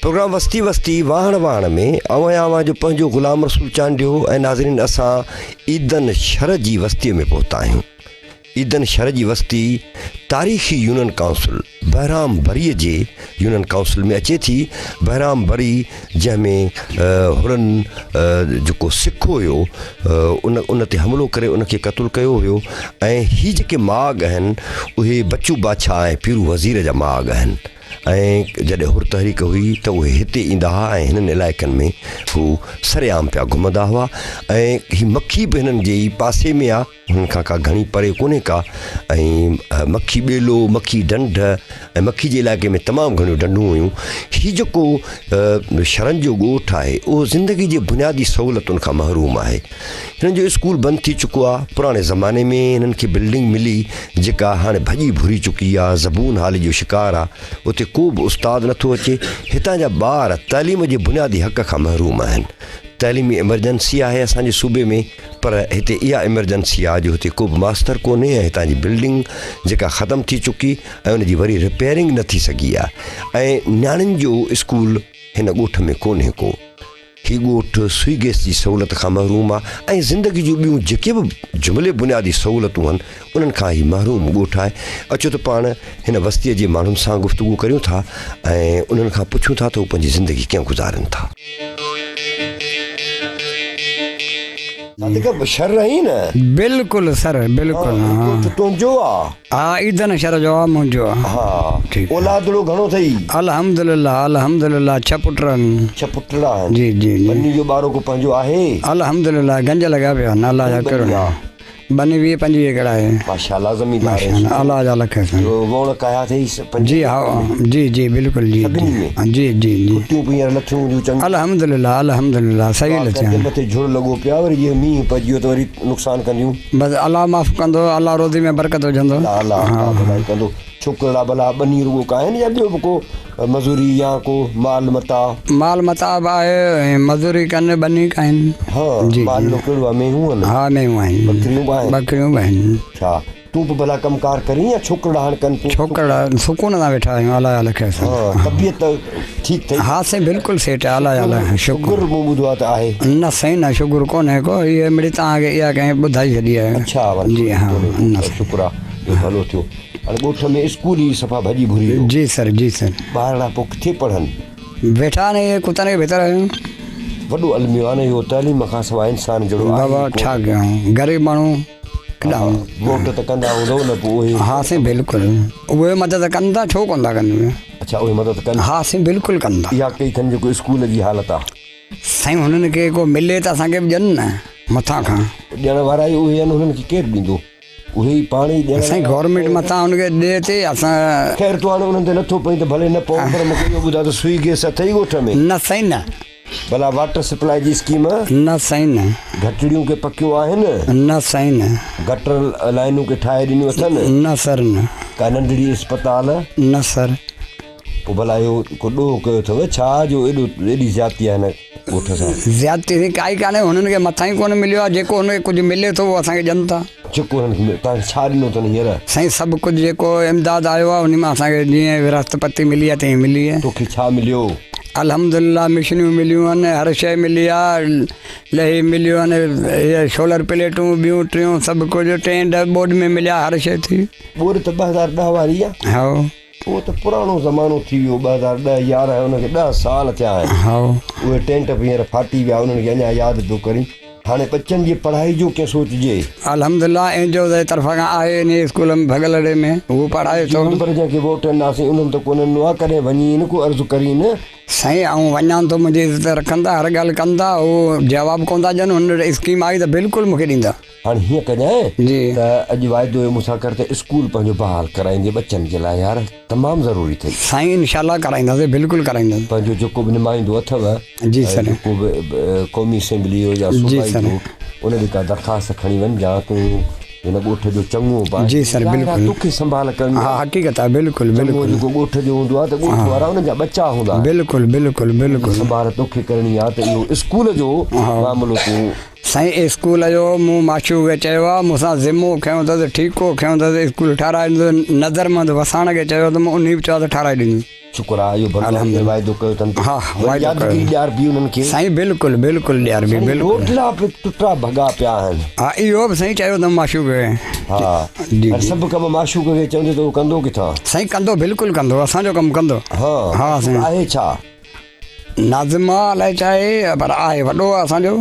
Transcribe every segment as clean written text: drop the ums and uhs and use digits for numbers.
Programme وستي وستي واهڻ واهڻ ۾ اوهان ۽ اوهان جو پنهنجو غلام رسول چانڊيو ۽ ناظرين اسان عيدن شھر جي وستي ۾ پهتا آهيون. عيدن شھر جي وستي تاريخي يونين ڪائونسل بهرام بري جي يونين ڪائونسل ۾ اچي ٿي. بهرام بري جنهن ۾ حرن جيڪو سک هيو ان ان تي حملو ڪري ان کي قتل ڪيو هيو ۽ هي جيڪي ماڳ آهن اهي بچو بادشاهه ۽ پيرو وزير جا ماڳ آهن ۽ جڏهن حر تحريڪ هئي ته اهي هتي ايندا هئا ۽ هنن علائقن ۾ هو سرعام پيا گهمندا هئا ۽ هي مکي به هنن جي ئي پاسي ۾ آهي. هنن کان ڪا گهڻي پري ڪونهي ڪا ۽ مکي ٻيلو، مکي ڍنڍ ۽ مکي جي علائقي ۾ تمام گهڻيون ڍنڍون هيون. هي جيڪو شھرن جو ڳوٺ آهي اهو زندگي جي بنيادي سهولتن کان محروم آهي. هنن جو اسڪول بند ٿي چڪو آهي. پراڻي زماني ۾ هنن کي بلڊنگ ملي جيڪا هاڻي ڀڄي ڀري چڪي آهي، زبون حالي جو شڪار آهي. اتي ڪو به استاد نٿو اچي. هتان جا ٻار تعليم جي بنيادي حق کان محروم آهن. تعليمي ايمرجنسي آهي اسان جي صوبي ۾ پر هتي اها ايمرجنسي آهي جو هتي ڪو به ماستر ڪونهي ۽ هتان جي بلڊنگ جيڪا ختم ٿي چڪي ۽ ان جي وري رپيئرنگ نه ٿي سگهي آهي ۽ نياڻين جو اسڪول هن ڳوٺ ۾ ڪونهي ڪو. هي ڳوٺ سوئي گئس جي سهولت کان محروم آهي ۽ زندگي جون ٻيون جيڪي به جملي بنيادي سهولتون آهن انهن کان هي محروم ڳوٺ آهي. اچو ته پاڻ هن وستيء جي ماڻهن سان گفتگو ڪريون ٿا ۽ انهن کان پڇون ٿا ته هو پنهنجي زندگي ڪيئن گذارين ٿا. صادق شھر رھين نه؟ بلڪل سر بلڪل ھا ڳوٺ تنھنجو آ؟ ھا عيدن شھر جو آ منھنجو آ. ھا اولادڙو گھڻو ٿئي؟ الحمدلله الحمدلله ڇھ پٽ آھن. ڇھ پٽڙا آھن. جي جي جي. ٻني جو ٻارو ڪو پنھنجو آھي؟ الحمدلله گنج لڳا پيا آھن الله جا ڪرڻ. ٻني 20 25 ايڪڙ آهي. ماشاءالله زميندار آهين. ماشاءالله الله جا لک احسان. ووڻ ڪاهيا اٿئي پنجين جي ها جي جي بلڪل جي سڀني ۾ جي جي جي ڦٽيون به هينئر لٿيون هونديون چڱيون. الحمدلله الحمدلله صحيح لٿيون. ڪرڪي مٿي جھڙ لڳو پيو آهي وري جي مينهن پئجي ويو ته وري نقصان ڪنديون. بس الله معاف ڪندو الله روزي ۾ برڪت وجهندو. الله الله ها ڀلائي ڪندو. ڇوڪرڙا ڀلا ٻني رڳو ڪاهين يا ٻيو به ڪو مزوري يا ڪو مال متاع؟ مال متاع به آهي ۽ مزوري ڪن ٻني ڪاهين. ها مال ڪهڙو آهي مينهون آهن؟ ها مينهون آهن. ٻڪريون به آهن؟ ٻڪريون به آهن. ڇا تون به ڀلا ڪم ڪار ڪرين يا ڇوڪرڙا هاڻ ڪن؟ تون ڇوڪرڙا سڪون سان ويٺا آهيون الله جا لک احسان. ها طبيعت ٺيڪ ٿئي؟ ها سائين بلڪل سيٽ آهي الله جا لک شڪر. شگر مون ٻڌو آهي ته آهي. نه سائين نه شگر ڪونهي ڪو هي مڙئي توهان کي اها ڪنهن ٻڌائي ڇڏي آهي. اڇا جي ها نه شڪر آهي جو ڀلو ٿيو. هاڻي ڳوٺ ۾ اسڪول ئي صفا ڀڄي ڀري ويو. جي سر جي سر. ٻارڙا پوء ڪٿي پڙهن؟ ويٺا آهن اهي ڪتن کي ڀتر آهيون. وڏو الميو آهي نه اهو تعليم کان سواء انسان جهڙو آهي بابا ئي ڪونه. ڇا ڪيون غريب ماڻهو ڪيڏانهن. ووٽ ته ڪندا هوندؤ نه پوء اهي. ها سائين بلڪل اهي مدد ڪن ٿا ڇو ڪونه ٿا ڪن. اڇا اهي مدد ڪن. ها سائين بلڪل ڪن ٿا. اها ڪئي اٿن جيڪو اسڪول جي حالت آهي. سائين هنن کي ڪو ملي ته اسان کي به ڏين نه مٿان کان. ڏيڻ وارا ئي اهي آهن هنن کي ڪير ڏيندو. اهي ئي پاڻ ئي ڏيڻ سائين گورنمينٽ مٿان ان کي ڏي تي اسان. خير تون هاڻي انهن تي نٿو پئين ته ڀلي نه پئو پر مون کي اهو ٻڌاء ته سوئي گئس اٿئي ڳوٺ ۾؟ نه سائين نه. ڀلا واٽر سپلائي جي اسڪيم؟ نه سائين نه. گهٽڙيون ڪي پڪيون آهن؟ نه سائين نه. گٽر لائينون ڪي ٺاهي ڏنيون اٿن؟ نه سر نه. ڪا ننڍڙي اسپتال؟ نه سر. پوء ڀلا اهو ڪو ڏوهه ڪيو اٿو ڇا جو ايڏو ايڏي زيادتي آهي هن ڳوٺ سان؟ زيادتي سائين ڪائي ڪانهي هنن کي مٿان ئي ڪونه مليو آهي جيڪو هنن کي ڪجهه ملي ٿو اهو اسان کي ڏين ٿا. جيڪو هنن کي مليو توهان کي ڇا ڏنو اٿن هينئر؟ سائين سڀ ڪجهه جيڪو امداد آيو آهي انهي مان اسان کي جيئن وراثت پتي ملي آهي تيئن ملي آهي. توکي ڇا مليو؟ الحمدلله مشنيون مليون آهن هر شيء ملي آهي لهي مليون آهن اهي سولر پليٽون ٻيون ٽيون سڀ ڪجهه ٽينڊ ٻوڏ ۾ مليا هر شيء ٿي. ٻوڏ ته 2010 واري آهي. هائو. اهو ته پراڻو زمانو ٿي ويو، 2010 11 ان کي ڏهه سال ٿيا آهن. اهي ٽينٽ به هينئر ڦاٽي ويا، انهن کي اڃا ياد پيو ڪرين. هاڻي ٻچن جي پڙهائي جو ڪيئن سوچجي؟ الحمدلله اين جي او جي طرفان کان آهي انهي اسڪول ۾ ڀڳلڙي ۾ هو پڙهائي ٿو. پر جنهن کي ووٽ ڏناسين انهن ته ڪونه ڏنو آهي، ڪڏهن وڃي نه ڪو عرض ڪرين. سائين آئون وڃان ٿو منهنجي عزت رکن ٿا هر ڳالهه ڪن ٿا هو جواب ڪونه ٿا ڏين هن وٽ اسڪيم آئي ته بلڪل مون کي ڏيندا. هاڻي هيئن ڪجانء جي. ته اڄ واعدو هيو مون سان ڪر ته اسڪول پنهنجو بحال ڪرائيندين ٻچن جي لاء يار تمام ضروري اٿئي. سائين انشاء الله ڪرائينداسين بلڪل ڪرائينداسين. پنهنجو جيڪو به نمائندو اٿو جي سر. جيڪو به قومي اسيمبلي جو يا جي صوبائي سر. جو ان ڏي ڪا درخواست کڻي وڃجان تون هن ڳوٺ جو چڱو به آهين جي سر ظاهر آهي بلڪل. توکي سنڀال ڪرڻي ها آهي. حقيقت آهي بلڪل چڱو بلڪل. جيڪو ڳوٺ جو هوندو آهي ته ڳوٺ وارا ان جا ٻچا هوندا آهن. بلڪل بلڪل بلڪل. سنڀال توکي ڪرڻي آهي ته اهو اسڪول جو ها. معاملو تون. سائين اسڪول جو مون معشوق کي چيو آ مون سان ذمو کنيو اٿس ٺيڪو کنيو اٿس اسڪول ٺاراهي ڏيندس نظرمند وساڻ کي چيو اٿم انهي به چيو آ ته ٺاراهي ڏيندس. شڪر آ اهو ڀلو آهي ته واعدو ڪيو اٿن ها وري واعدو يادگيري ڪيو ڏياربي انهن کي. سائين بلڪل بلڪل ڏياربي سائين بلڪل. روڊلا به ٽٽا ڀڳا پيا آهن. ها اهو به سائين چيو اٿم معشوق کي. ها جي هاڻي جي. سڀ ڪم معشوق کي چوندي ته اهو ڪندو ڪٿان. سائين ڪندو بلڪل ڪندو اسان جو ڪم ڪندو. ها ها معشوق سائين. آهي ڇا؟ ناظم آ الائي ڇا آهي پر آهي وڏو آ اسان جو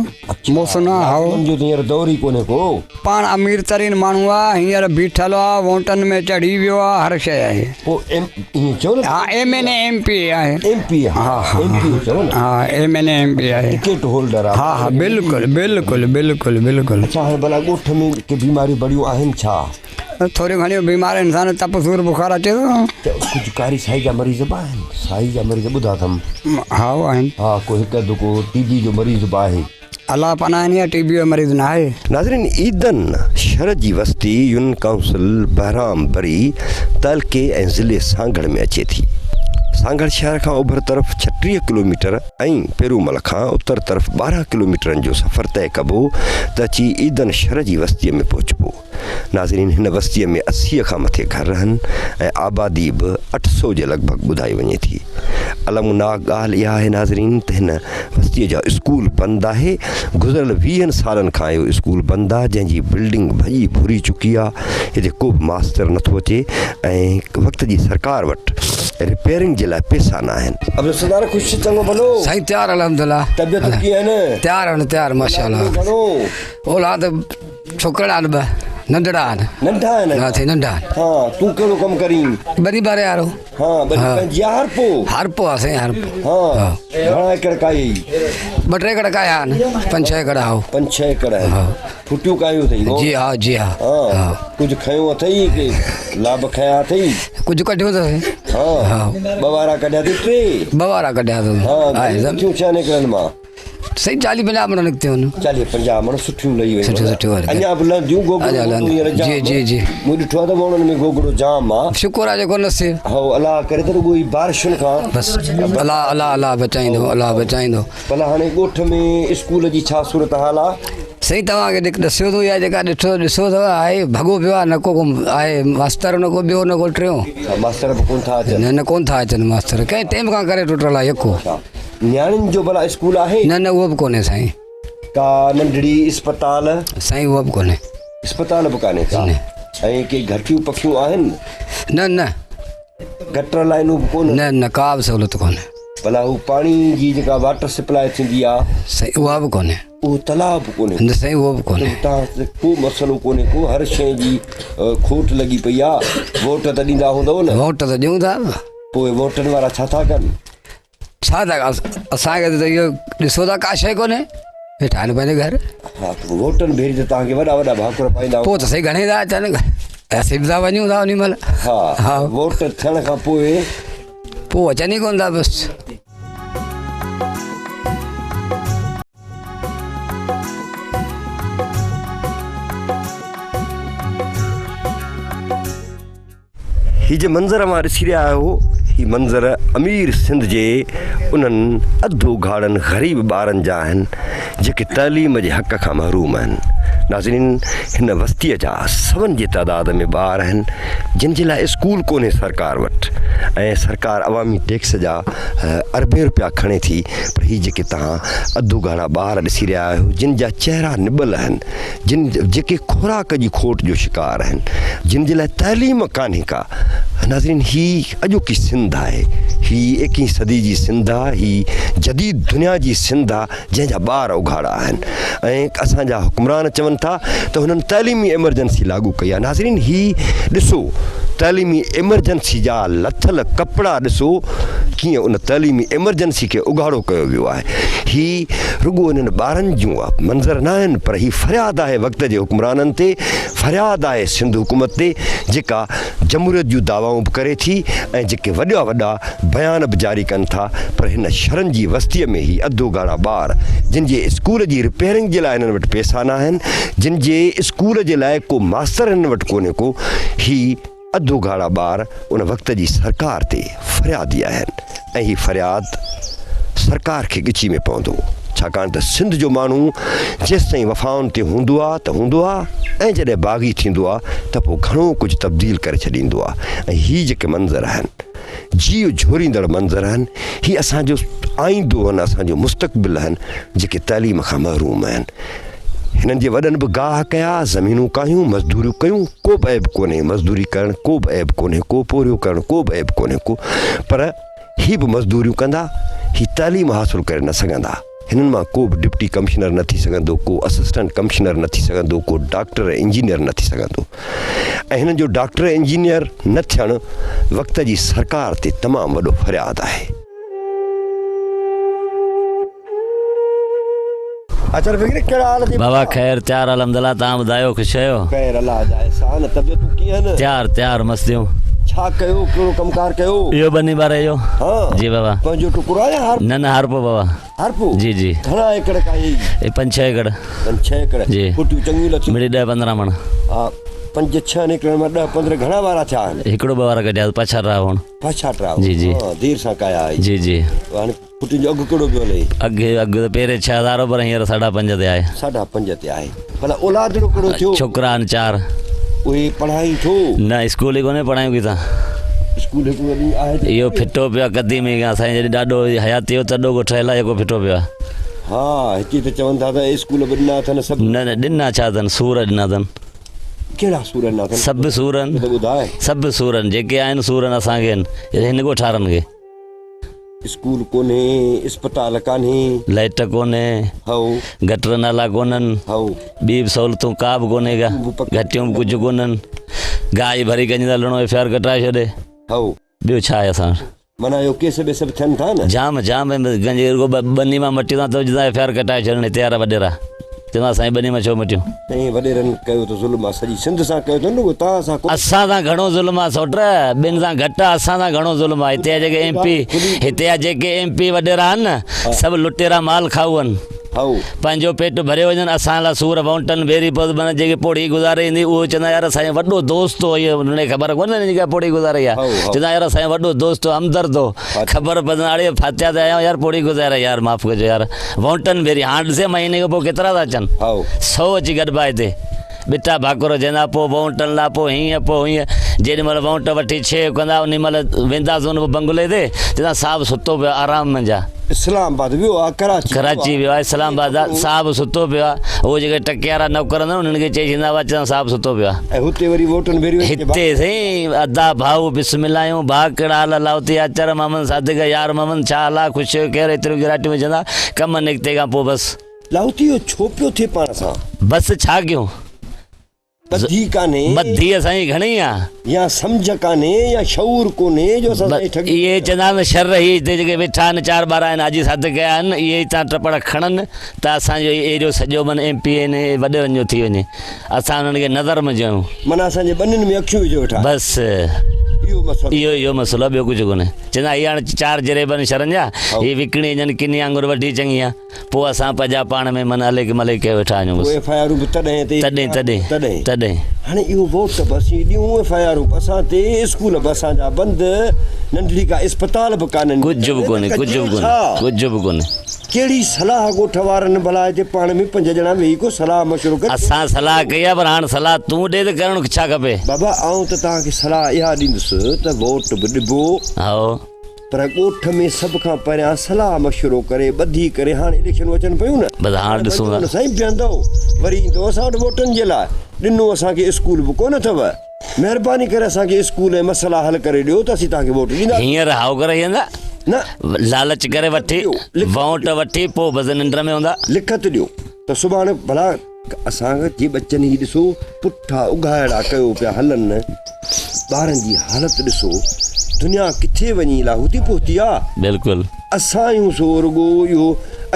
محسن آ هائو. ناظمن جو ته هينئر دور ئي ڪونهي ڪو. پاڻ امير ترين ماڻهو آ هينئر بيٺل آ وونٽن ۾ چڙهي ويو آ هر شيء آهي. پوء ايم ائين چئو نه. ها ايم اين اي ايم پي اي آهي. ايم پي اي ها ايم پي اي چئو نه. ها ايم اين اي ايم پي اي آهي. ٽڪيٽ هولڊر آ. ها ها بلڪل بلڪل بلڪل بلڪل. اڇا هاڻي ڀلا ڳوٺ ۾ ڪي بيماريون بڙيون آهن ڇا؟ ٿوريون گهڻيون بيمار انسان تپ سور بخار اچي ٿو. ته ڪجهه ڪاري سائي جا مريض به آهن؟ سائي جا مريض ٻڌا اٿم. ها آهن. ها ڪو هڪ اڌ ڪو ٽي بي جو مريض به آهي. الله پناهه ڏني آهي ٽي بي جو مريض نه آهي. ناظرين عيدن شھر جي وستي يونين ڪائونسل بهرام بري تعلقي ۽ ضلعي سانگهڙ ۾ اچي ٿي. سانگهڙ شهر کان اوڀر طرف 36 ڪلوميٽر ۽ پيرومل کان اتر طرف 12 ڪلوميٽرن جو سفر طئي ڪبو ته اچي عيدن شھر جي وستيء ۾ پهچبو. ناظرين هن وستيء ۾ 80 کان مٿي گهر رهن ۽ آبادي به 800 جي لڳ ڀڳ ٻڌائي وڃي ٿي. المناڪ ڳالهه اها آهي ناظرين ته هن وستيء جا اسڪول بند آهي، گذريل ويهن سالن کان اهو اسڪول بند آهي جنهن جي بلڊنگ ڀڄي ڀري چڪي آهي، هتي ڪو به ماستر نٿو اچي ۽ وقت جي سرڪار وٽ رپيئرنگ جي لاء پيسا نه آهن. عبدالستار خوش چڱو ڀلو. سائين تيار الحمدلله. طبيعت ڪيئن آهن؟ تيار آهن تيار ماشاءالله. گهڻو؟ اولاد ڇوڪرڙا آهن ٻه ننڍڙا آهن. ننڍا آهن؟ ها سائين ننڍا آهن. ها تون ڪهڙو ڪم ڪرين؟ ٻني ٻاري وارو. ها ٻني پنهنجي آ هارپو؟ هارپو آ سائين هارپو. ها گهڻا ايڪڙ ڪاهي؟ ٻه ٽي ايڪڙ ڪاهيا آهن پنج ڇهه ايڪڙ هائو. پنج ڇهه ايڪڙ آهن. ڦٽيون ڪاهيون اٿئي؟ جي ها جي ها. ها ڪجهه کنيو اٿئي ڪي لاڀ کنيا اٿئي؟ ڪجهه ڪڍيو اٿس. ها ٻه وارا ڪڍيا اٿئي ٽي؟ ٻه وارا ڪڍيا اٿس. ها گهڻيون ٿيون ڇهن ايڪڙن مان؟ سائين چاليهه پنجاهه مڻ نڪتيون آهن. چاليهه پنجاهه مڻ سٺيون لهي ويون. سٺيون سٺيون وري. اڃا به لهنديون گوگڙو اڃا لهنديون. جي جي جي. مون ڏٺو آهي ته ووڻن ۾ گوگڙو جام آ. شڪر آ جيڪو نصيب. هو الله ڪري ته رڳو هي بارشن کان. بس الله الله الله بچائيندو الله بچائيندو. ڀلا هاڻي ڳوٺ ۾ اسڪول جي ڇا صورت حال آ؟ سائين توهان کي ڏسيو ٿو يا جيڪا ڏٺو ڏسو اٿو آهي ڀڳو پيو آ نه ڪو آهي ماستر نه ڪو ٻيو نه ڪو ٽيون. ماستر به ڪون ٿا اچن. نه نه ڪون ٿا اچن ماستر ڪنهن ٽيم کان ڪري ٽٽل آ يڪو. نياڻين جو ڀلا اسڪول آهي؟ نه نه اهو به ڪونهي سائين. ڪا ننڍڙي اسپتال؟ سائين اهو به ڪونهي. اسپتال به ڪانهي ڪا؟ ۽ ڪي گهٽيون پکيون آهن؟ نه نه. گٽر لائنون به ڪونهن؟ نه نه ڪا به سهولت ڪونهي. ڀلا هو پاڻي جي جيڪا واٽر سپلاء ٿيندي آ؟ سائين اها به ڪونهي. اهو تلاء به ڪونهي. نه سائين اهو به ڪونهي. ته تان تي ڪو مسئلو ڪونهي ڪو هر شيء جي کوٽ لڳي پئي آ. ووٽ ته ڏيندا هوندؤ نه؟ ووٽ ته ڏيون ٿا. پوء ووٽن وارا ڇا ٿا ڪن؟ ڇا ٿا اسان کي ته اهو ڏسو ٿا ڪا شيء ڪونهي ويٺا آهن پنهنجي گهر. ها ته پوء ووٽن ڀيري ته توهان کي وڏا وڏا ڀاڪر پائيندا پوء ته سهي گهڻي ٿا اچن اسين به ٿا وڃون ٿا انهي مهل. ها ها ووٽ ٿيڻ کان پوء پوء اچن ئي ڪونه ٿا بس. هي جي منظر اوهان ڏسي رهيا آهيو هي منظر امير سنڌ جي انهن اڌ اگهاڙن غريب ٻارن جا آهن جيڪي تعليم جي حق کان محروم آهن ناظرين هن وستيء جا سون جي تعداد ۾ ٻار آهن جن جي لاء اسڪول ڪونهي سرڪار وٽ ۽ سرڪار عوامي ٽيڪس جا اربين روپيا کڻي ٿي پر هي جيڪي توهان اڌ اگهاڙا ٻار ڏسي رهيا آهيو جن جا چهرا نٻل آهن جن جيڪي خوراڪ جي کوٽ جو شڪار آهن، جن جي لاء تعليم ڪانهي ڪا. ناظرين هي اڄوڪي سنڌ آهي، هي ايڪهين صدي جي سنڌ آهي، هي جديد دنيا جي سنڌ آهي جنهن جا ٻار اگهاڙا آهن ۽ اسان جا حڪمران چون ٿا ته هنن تعليمي ايمرجنسي لاڳو ڪئي آهي. ناظرين هي ڏسو تعليمي ايمرجنسي جا لٿل ڪپڙا ڏسو ڪيئن ان تعليمي ايمرجنسي کي اگهاڙو ڪيو ويو آهي. هي رڳو انهن ٻارن جون منظر ناهن پر هي فرياد آهي وقت جي حڪمرانن تي، فرياد آهي سنڌ حڪومت تي جيڪا جمهوريت جون دعوائون به ڪري ٿي ۽ جيڪي وڏا وڏا بيان به جاري ڪن ٿا پر هن شھرن جي وستيء ۾ هي اڌ اگهاڙا ٻار جن جي اسڪول جي رپيئرنگ جي لاء هنن وٽ پيسا ناهن جن جي اسڪول جي لاء ڪو ماستر هنن وٽ ڪونهي ڪو هي اڌ اگهاڙا ٻار ان وقت جي سرڪار تي فريادي آهن ۽ هي فرياد سرڪار کي ڳچي ۾ پوندو. ڇاڪاڻ ته سنڌ جو ماڻهو جيستائين وفائن تي هوندو آ ته هوندو آ ۽ جڏهن باغي ٿيندو آ ته پوء گهڻو ڪجهه تبديل ڪري ڇڏيندو آ ۽ هي جيڪي منظر آهن جيء جهوريندڙ منظر آهن هي اسان جو آئيندو آهن اسان جو مستقبل آهن جيڪي تعليم کان محروم آهن هنن جي وڏن به گاهه ڪيا زمينون ڪاهيون مزدوريون ڪيون ڪو به عيب ڪونهي مزدوري ڪرڻ ڪو به عيب ڪونهي ڪو پورهيو ڪرڻ ڪو به عيب ڪونهي ڪو پر هي به مزدوريون ڪندا، هي تعليم حاصل ڪري نه سگهندا. هنن مان ڪو به ڊپٽي ڪمشنر نه ٿي سگهندو، ڪو اسسٽنٽ ڪمشنر نه ٿي سگهندو، ڪو ڊاڪٽر ۽ انجنيئر نه ٿي سگهندو ۽ هنن جو ڊاڪٽر ۽ انجنيئر نه ٿيڻ وقت جي سرڪار تي تمام وڏو فرياد آهي. اچر فڪري ڪهڙا حال اٿئي بابا خير تيار الحمدلله تان ٻڌايو خوش آهيو خير الله جا احسان طبيعتون ڪيئن آهن تيار تيار مستيون ڇا ڪيو ڪهڙو ڪم ڪار ڪيو اهو ٻني ٻاري جو ها جي بابا پنهنجو ٽڪرو آهي يا هارپو نه نه هارپو بابا هارپو جي جي گهڻا ايڪڙ ڪاهي اي 5 6 ايڪڙ 5 6 ايڪڙ جي ڦٽيون چڱيون لٿيون مڙي 10 15 مڻ ها 5 6 ايڪڙن مان 10 15 گهڻا وارا ٿيا آهن هڪڙو ٻه وارا ڪڍيا پاڇا ٽا هون پاڇا ٽا جي جي ها دير سان ڪايا آهي جي جي هاڻي ڦٽين جو اگهه ڪهڙو پيو هلي؟ اگهه اگهه ته پهرين 6000 هو پر هينئر ساڍا پنج تي آهي. ساڍا پنج تي آهي. ڀلا اولادڙو ڪهڙو ٿيو؟ ڇوڪرا آهن چار. اهي پڙهائين ڇو؟ نه اسڪول ئي ڪونهي پڙهايون ڪٿان. اسڪول هڪ وڏي آهي ته اهو ڦٽو پيو آهي قديم ئي کان سائين جڏهن ڏاڏو حياتي هو تڏو ڪو ٺهيل آهي جيڪو ڦٽو پيو آهي. ها هتي ته چون ٿا ته اسڪول به ڏنا اٿن سڀ. نه نه ڏنا ڇا اٿن سور ڏنا اٿن. ڪهڙا سور ڏنا اٿن؟ سڀ سور آهن. ته ٻڌاء. سڀ سور آهن جيڪي آهن سور آهن اسان کي آهن هن ڳوٺارن کي. اسڪول ڪونهي، اسپتال ڪانهي. لائٽ ڪونهي. هائو. گٽر نالا ڪونهن. هائو. ٻي به سهولتون ڪا به ڪونهي ڪا. گهٽيون به ڪجهه ڪونهن. گاهه جي ڀري ڪنجندا لڻو ايف I R ڪٽرائي ڇڏي. هائو. ٻيو ڇا آهي اسان وٽ. معنيٰ اهو ڪيس ٻيس به ٿين ٿا نه. جام جام گنجي رڳو ٻني مان مٽيون ٿا ته جدا ايف I R ڪٽائي ڇڏن هتي وارا وڏيرا. چوندا اسان جي ٻني مان ڇو مٽيون. سائين وڏيرن ڪيو ته ظلم آ سڄي سنڌ سان ڪيو اٿن رڳو توهان سان ڪونه. اسان سان گهڻو ظلم آ سوٽ ٻين سان گهٽ آ اسان سان گهڻو ظلم آ هتي جا جيڪي ايم پي هتي جا جيڪي ايم پي وڏيرا آهن نه سڀ لٽيرا مال کائو آهن پنهنجو پيٽ ڀريو وڃن اسان لا سور وونٽن ڀيري پوز معنيٰ جيڪي پوڙهي گذاري ايندي اهو چوندا يار اسان جو وڏو دوست هو اهو هن کي خبر ڪونه هن جي ڪا پوڙهي گذاري آ چوندا يار اسان جو وڏو دوست هو همدرد هو خبر پوندي اڙي فاتحه تي آيا آهيون يار پوڙهي گذاري يار معاف ڪجو يار وونٽن ڀيري هاڻ ڏسي مهيني کان پوء ڪيترا ٿا اچن سو اچي گڏبا هتي ٻٽا ڀاڪر چوندا پوء وونٽن لا پوء هيئن پوء هيئن جيڏي مهل وونٽ وٺي ڇيهه ڪندا انهي مهل وينداسون بنگلي تي چوندا صاحب ستو پيو آرام منجهان. اسلام آباد ويو آ ڪراچي ڪراچي ويو آ اسلام آباد آ صاحب ستو پيو آ اهو جيڪي ٽڪي وارا نوڪر هوندا آهن انهن کي چئي ڇڏيندا هئا چوندا صاحب ستو پيو آ. ۽ هتي وري ووٽن ڀيري وڃي هتي سائين ادا ڀائو بسم الله آهيون ڀاء ڪهڙا حال لاهوتي آچر محمد صادق يار محمد ڇا حال آ خوش آهيو خير ايتريون گراٽيون وجهندا ڪم نڪتي کان پوء بس. لاهوتي اهو ڇو پيو ٿئي پاڻ سان. بس ڇا ڪيون. ٻڌي ڪانهي. ٻڌي اسان جي گهڻي آ. يا سمجهه ڪانهي يا شعور ڪونهي جو اسان سان اهي ٺڳيون اهي چوندا آهن شر هي هتي جيڪي ويٺا آهن چار ٻار آهن حاجي صادق ڪيا آهن اهي هتان ٽپڙ کڻن ته اسان جو هي ايريو سڄو من ايم پي اين وڏيرن جو ٿي وڃي اسان انهن کي نظر ۾ جيون. معنيٰ اسان جي ٻنين ۾ اکيون وجهيو ويٺا آهن. بس اهو مسئلو. اهو اهو مسئلو آ ٻيو ڪجهه ڪونهي. چوندا هي هاڻ چار جريب آهن شرن جا هي وڪڻي وڃن ڪني آڱر وڍي چڱي آ. پوء اسان پنهنجا پاڻ ۾ من اليڪ مليڪ ڪيو ويٺا آهيون بس. پوء ايف I آرون به تڏهن تي تڏهن تڏهن تڏهن تڏهن. هاڻي اهو ووٽ به اسين ڏيون ايف I آرون به اسان تي اسڪول به اسان جا بند ننڍڙي ڪا اسپتال به ڪانهن ڪجهه به ڪونهي ڪجهه به ڪونهي ڪجهه به ڪونهي. ڪهڙي صلاح ڳوٺ وارن ڀلا هتي پاڻ ۾ پنج ڄڻا ويهي ڪو صلاح مشورو ڪري. اسان صلاح ڪئي آهي پر هاڻ صلاح تون ڏي ته ڪرڻ ڇا کپي. بابا آئون ته توهان کي صلاح اها ڏيندس ته ووٽ به ڏبو. هائو. پر ڳوٺ ۾ سڀ کان پهريان صلاح مشورو ڪري ٻڌي ڪري هاڻ اليڪشنون اچن پيون نه. بس هاڻ ڏسون ٿا. سائين بيهندؤ وري ايندو اسان وٽ ووٽن جي لاء ڏنو اسان کي اسڪول به ڪونه اٿو مهرباني ڪري اسان کي اسڪول ۽ مسئلا حل ڪري ڏيو ته اسين توهان کي ووٽ ڏينداسين. هينئر هائو ڪري هيندا. نه. لالچ ڪري وٺي ووٽ وٺي پوء بس ننڊ ۾ هوندا. لکت ڏيو ته سڀاڻي ڀلا اسان جي ٻچن هي ڏسو پٺا اگهاڙا ڪيو پيا هلن ٻارن جي حالت ڏسو دنيا ڪٿي وڃي لاهوتي پهتي آ. بلڪل. اسان آهيون سو رڳو اهو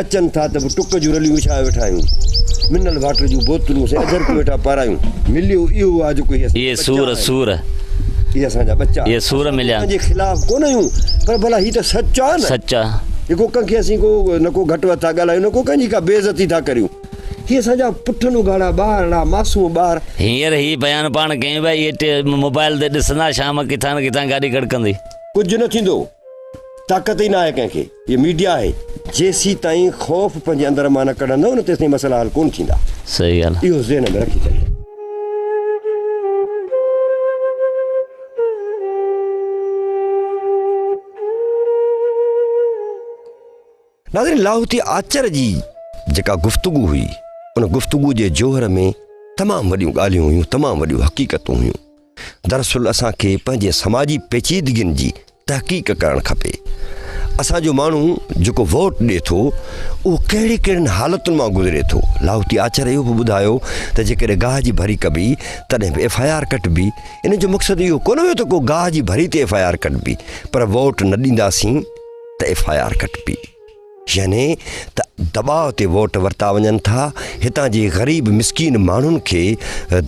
اچن ٿا ته به ٽڪ جون رليون وڇايو ويٺا آهيون منرل واٽر جون بوتلون سائين اجرڪون ويٺا پارايون مليو اهو آ جيڪو هي اسان اهي سور سور. اهي اسان جا ٻچا اهي سور مليا. اسان جي خلاف ڪونه آهيون پر ڀلا هي ته سچ آ نه. سچ آ. جيڪو ڪنهن کي اسين ڪو نه ڪو گهٽ وڌ ٿا ڳالهايون نه ڪو ڪنهن جي ڪا بي عزتي ٿا ڪريون. هي اسان جا پٺن اگهاڙا ٻارڙا معصوم ٻار. هينئر هي بيان پاڻ ڪيون پيا اهي ٽي موبائل تي ڏسندا شام ڪٿان نه ڪٿان گاڏي ڪڙڪندي. ڪجهه نه ٿيندو طاقت ئي ناهي ڪنهن کي هي ميڊيا آهي. جيسيتائين خوف پنهنجي اندر مان نه ڪڍندؤ نه تيستائين مسئلا حل ڪونه ٿيندا. صحيح ڳالهه. اهو ذهن ۾ رکي ڇڏجو. ناظرين لاهوتي آچر جي جيڪا گفتگو هئي ان گفتگو جي جوهر ۾ تمام وڏيون ڳالهيون هيون تمام وڏيون حقيقتون هيون دراصل اسان کي پنهنجي سماجي پيچيدگين جي تحقيق ڪرڻ کپي اسان جو ماڻهو جيڪو ووٽ ڏي ٿو اهو ڪهڙي ڪهڙين حالتن مان گذري ٿو لاهوتي آچر اهو به ٻڌايو ته جيڪڏهن گاهه جي ڀري ڪبي تڏهن به ايف I R ڪٽبي ان جو مقصد اهو ڪونه هيو ته ڪو گاهه جي ڀري تي ايف I R ڪٽبي پر ووٽ نه ڏينداسين ته ايف I R ڪٽبي يعني ته دٻاء تي ووٽ ورتا وڃن ٿا، هتان جي غريب مسڪين ماڻهن کي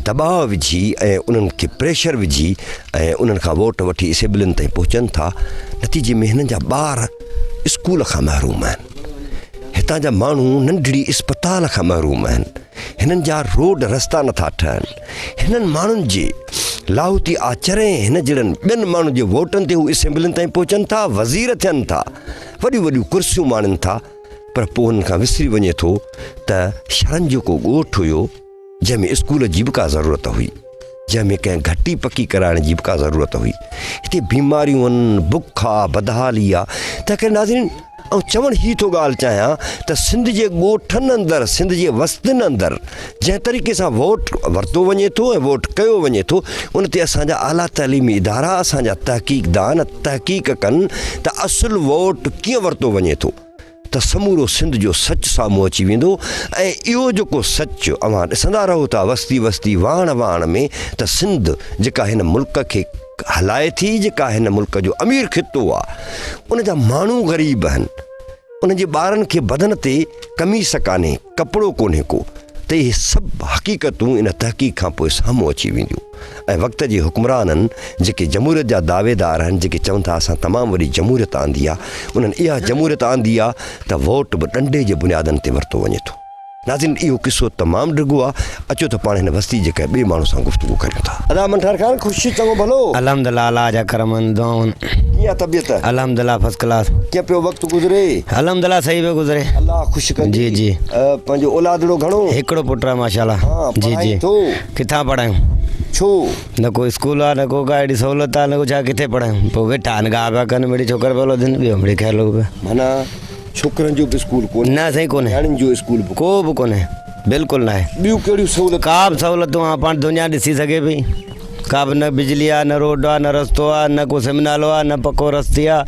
دٻاء وجهي ۽ انهن کي پريشر وجهي ۽ انهن کان ووٽ وٺي اسيمبلين تائين پهچن ٿا، نتيجي ۾ هنن جا ٻار اسڪول کان محروم آهن، هتان جا ماڻهو ننڍڙي اسپتال کان محروم آهن، هنن جا روڊ رستا نٿا ٺهن، هنن ماڻهن جي لاهوتي آچر ۽ هن جهڙن ٻين ماڻهن جي ووٽن تي هو اسيمبلين تائين پهچن ٿا، وزير ٿين ٿا. وڏيون وڏيون ڪرسيون ماڻين ٿا پر پوء هنن کان وسري وڃي ٿو ته شھرن جو ڪو ڳوٺ هيو جنهن ۾ اسڪول جي به ڪا ضرورت هئي جنهن ۾ ڪنهن گهٽي پڪي ڪرائڻ جي به ڪا ضرورت هئي هتي بيماريون آهن بک آ بدحالي آ تنهن ڪري ناظرين آئون چوڻ هي ٿو ڳالهه چاهيان ته سنڌ جي ڳوٺن اندر سنڌ جي وستين اندر جنهن طريقي سان ووٽ ورتو وڃي ٿو ۽ ووٽ ڪيو وڃي ٿو ان تي اسان جا اعليٰ تعليمي ادارا اسان جا تحقيق دان تحقيق ڪن ته اصل ووٽ ڪيئن ورتو وڃي ٿو ته سمورو سنڌ جو سچ سامهون اچي ويندو ۽ اهو جيڪو سچ اوهان ڏسندا رهو ٿا وستي وستي واهڻ واهڻ ۾ ته سنڌ جيڪا هن ملڪ کي هلائي ٿي جيڪا هن ملڪ جو امير خطو آهي ان جا ماڻهو غريب آهن انهن جي ٻارن کي بدن تي قميص ڪانهي، ڪپڙو ڪونهي ڪو ته اهي سڀ حقيقتون ان تحقيق کان پوء سامهون اچي وينديون ۽ وقت جي حڪمرانن جيڪي جمهوريت جا دعويدار آهن جيڪي چون ٿا اسان تمام وڏي جمهوريت آندي آهي انهن اها جمهوريت آندي آهي ته ووٽ به ڏنڊي جي بنيادن تي ورتو وڃي ٿو. ناظرين اهو قصو تمام ڊگهو آ اچو ته پاڻ هن وستي جي ڪنهن ٻئي ماڻهو سان گفتگو ڪريون ٿا. ادا منٺار خان خوش چڱو ڀلو. الحمدلله الله جا ڪرم آهن دعائون. ڪيئن آ طبيعت. الحمدلله فرسٽ ڪلاس. ڪيئن پيو وقت گذري. الحمدلله صحيح پيو گذري. الله خوش ڪندي. جي جي. پنهنجو اولادڙو گهڻو. هڪڙو پٽ آ ماشاءالله. ها جي جي. پڙهائين ٿو. ڪٿان پڙهايون. ڇو. نه ڪو اسڪول آ نه ڪو ڪا اهڙي سهولت آ نه ڪو ڇا ڪٿي پڙهايون پوء ويٺا آهن گاهه پيا ڪن مڙئي ڇوڪر پيا لوڌن ٻيو مڙئي خير لڳو پيو. معنيٰ ڇوڪرن جو به اسڪول ڪونهي. نه سائين ڪونهي. نياڻين جو اسڪول به ڪو به ڪونهي بلڪل ناهي. ٻيون ڪهڙيون سهولتون؟ ڪا به سهولتون ها پاڻ دنيا ڏسي سگهي پئي ڪا به نه بجلي آ نه روڊ آ نه رستو آ نه ڪو سم نالو آ نه پڪو رستي آ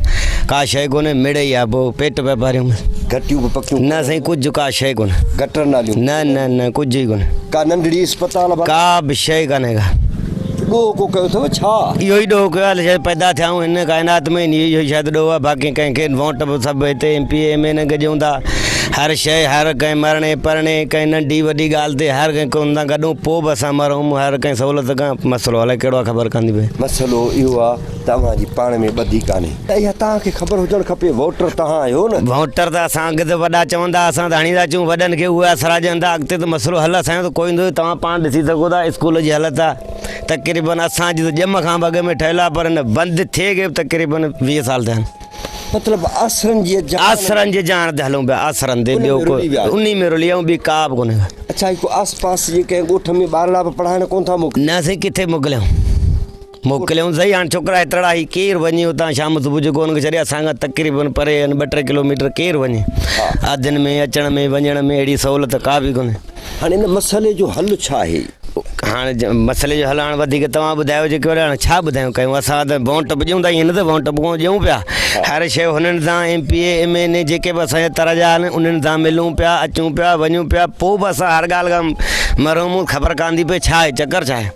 ڪا شيء ڪونهي مڙئي آ پوء پيٽ پيا پاريون بس. گهٽيون به پڪيون نه سائين ڪجهه ڪا شيء ڪونهي. گٽر ناليون نه نه نه ڪجهه ئي ڪونهي. ڪا ننڍڙي اسپتال ڀلا؟ ڪا به شيء ڪانهي ڪا. ڏوهه ڪو ڪيو اٿو ڇا؟ اهو ئي ڏوهه ڪيو آهي شايد پيدا ٿيا آهيون هن ڪائنات ۾ اهو ئي شايد ڏوهه آهي باقي ڪنهن کي ووٽ به سڀ هتي ايم پي اي ايم اين اي گڏيون ٿا هر شيء هر ڪنهن مرڻي پرڻي ڪنهن ننڍي وڏي ڳالهه تي هر ڪنهن کان سان گڏون پوء به اسان مرحوم هر ڪنهن سهولت کان مسئلو الائي ڪهڙو آهي خبر ڪانه ٿي پئي. مسئلو اهو آهي ته اوهان جي پاڻ ۾ ٻڌي ڪانهي. ته اها توهان کي خبر هجڻ کپي ووٽر توهان آهيو نه. ووٽر ته اسان اڳ ته وڏا چوندا اسان ته هڻي ٿا اچون وڏن کي اهي آسرا ڏين ٿا اڳتي ته مسئلو حل اسان جو ته ڪوئي نه توهان پاڻ ڏسي سگهو ٿا اسڪول جي حالت آ تقريبن اسان جي ته ڄم کان به اڳ ۾ ٺهيل آ پر هن بند ٿئي کي به تقريبن 20 سال ٿيا آهن. مطلب آسرن جي جان آسرن جي جان تي هلون پيا آسرن تي ٻيو ڪو انهي ۾ رلي آهيون ٻي ڪا به ڪونهي. اڇا هي ڪو آس پاس جي ڪنهن ڳوٺ ۾ ٻارڙا به پڙهائڻ ڪونه ٿا موڪلين. نه سائين ڪٿي موڪليون. موڪليائون سهي هاڻ ڇوڪرا هيترڙا هي ڪير وڃي اتان شام صبح جو ڪو ان کي ڇڏي اسان کان تقريبن پري آهن ٻه ٽي ڪلوميٽر ڪير وڃي آڌين ۾ اچڻ ۾ وڃڻ ۾ اهڙي سهولت ڪا به ڪونهي. هاڻ ان مسئلي جو حل ڇا آهي؟ هاڻ مسئلي جو حل هاڻ وڌيڪ توهان ٻڌايو جيڪو هاڻ ڇا ٻڌايون ڪيون اسان ته ووٽ به ڏيون ٿا ائين نه ته ووٽ به ڪونه ڏيون پيا هر شيء هنن سان ايم پي اي ايم اين اي جيڪي به اسان جا تر جا آهن انهن سان ملون پيا اچون پيا وڃون پيا پوء به اسان هر ڳالهه کان محروم خبر ڪانه ٿي پئي ڇا آهي چڪر ڇا آهي.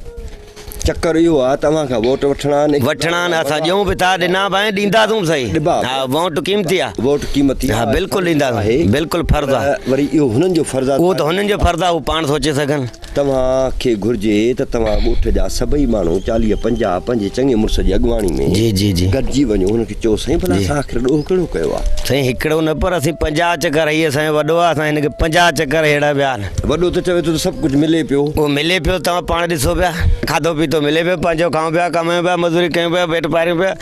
چڪر اهو آ ته اوهان کان ووٽ وٺڻا آهن. وٺڻا آهن اسان ڏيون به ٿا ڏنا به آهن ڏينداسون به سهي. ڏبا به. ها ووٽ قيمتي آ. ووٽ قيمتي ها بلڪل ڏينداسون بلڪل فرض آ. وري اهو هنن جو فرض آ. اهو ته هنن جو فرض آ هو پاڻ سوچي سگهن. توهان کي گهرجي ته توهان ڳوٺ جا سڀئي ماڻهو 40 50 پنهنجي چڱي مڙس جي اڳواڻي ۾ جي جي جي. گڏجي وڃو هن کي چئو سائين ڀلا اسان آخر ڏوهه ڪهڙو ڪيو آ. سائين هڪڙو نه پر اسين 50 چڪر هي اسان جو وڏو آ اسان هن کي 50 چڪر ههڙا ويا آهن. وڏو ته چوي ٿو ته سڀ ڪجهه ملي پيو. اهو ملي پيو توهان پاڻ ڏسو پيا کاڌو پيتو ملي پيو پنهنجو کائون پيا ڪمايون پيا مزوري ڪيون پيا پيٽ پاريون پيا